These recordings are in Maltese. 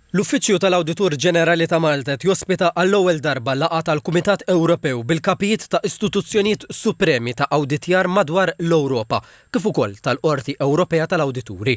L-Uffiċċju tal-Awditur Ġenerali ta' Malta qed jospita għall-ewwel darba laqgħa tal-Kumitat Ewropew bil-kapijiet ta' istituzzjonijiet supremi ta' awditjar madwar l-Ewropa kif ukoll tal-Qorti Ewropea tal-Awdituri.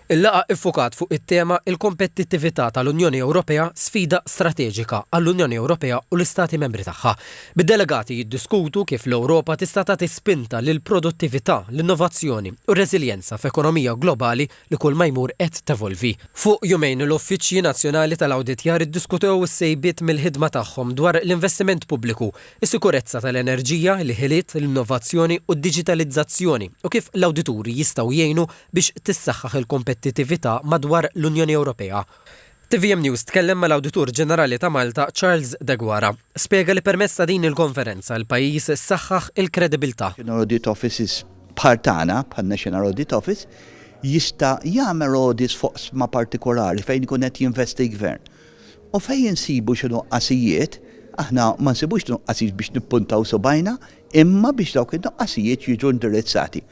Il-laqgħa iffukat fuq it-tema Il-Kompetittività tal-Unjoni Ewropea, Sfida Strateġika għall-Unjoni Ewropea u l-Istati Membri tagħha. Bid-delegati jiddiskutu kif l-Ewropa tista' tagħti spinta lill-produttività, l-innovazzjoni u r-reżiljenza f'ekonomija globali li kull ma jmur qed tevolvi. Fuq jumejn l-uffiċċji nazzjonali tal-awditjar iddiskutew is-sejbiet mill-ħidma tagħhom dwar l-investiment pubbliku, is-sikurezza tal-enerġija, il-ħiliet, l-innovazzjoni u d-diġitalizzazzjoni u kif l-awdituri jistgħu jgħinu biex tissaħħaħ il-kompettitività madwar l-Unjoni Ewropea. Tvm News tkellem mal-Awditur Ġenerali ta' Malta Charles Deguara. Spjega li permezz ta' din il-konferenza l-pajjiż saħħaħ il-kredibilità. National Audit Offices bħal tagħna, bħal National Audit Office, jista' jagħmel audits fuq oqsma partikolari fejn ikun qed jinvesti l-gvern. U fejn insibu xi nuqqasijiet, aħna ma nsibux nuqqasijiet biex nippuntaw subgħajna, imma biex dawk in-nuqqasijiet jiġu indirizzati.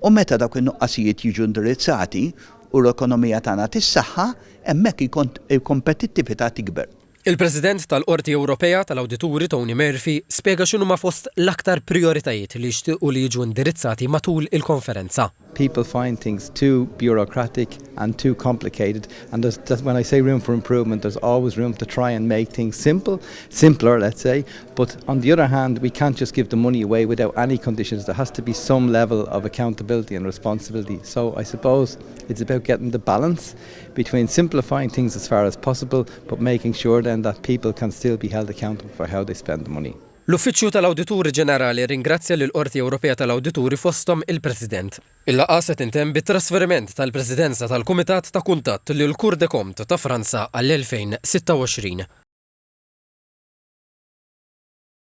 U meta dawk in-nuqqasijiet jiġu indirizzati u l-ekonomija tagħna tissaħħa, hemmhekk il-kompetittività tikber. Il-President tal-Qorti Ewropea tal-Awdituri Tony Murphy spjega x'inhuma fost l-aktar prijoritajiet li jixtiequ li jiġu indirizzati matul il-konferenza. People find things too bureaucratic and too complicated and there's, there's, when I say room for improvement there's always room to try and make things simple, simpler let's say, but on the other hand we can't just give the money away without any conditions. There has to be some level of accountability and responsibility. So I suppose it's about getting the balance between simplifying things as far as possible but making sure then that people can still be held accountable for how they spend the money. L-Uffiċċju tal-Awditur Ġenerali rringrazzja lill-Qorti Ewropea tal-Awdituri fosthom il-President. Il-laqgħa se tintemm bit-trasferiment tal-Presidenza tal-Kumitat ta' Kuntatt lill-Cour des Comptes ta' Franza għall-2026.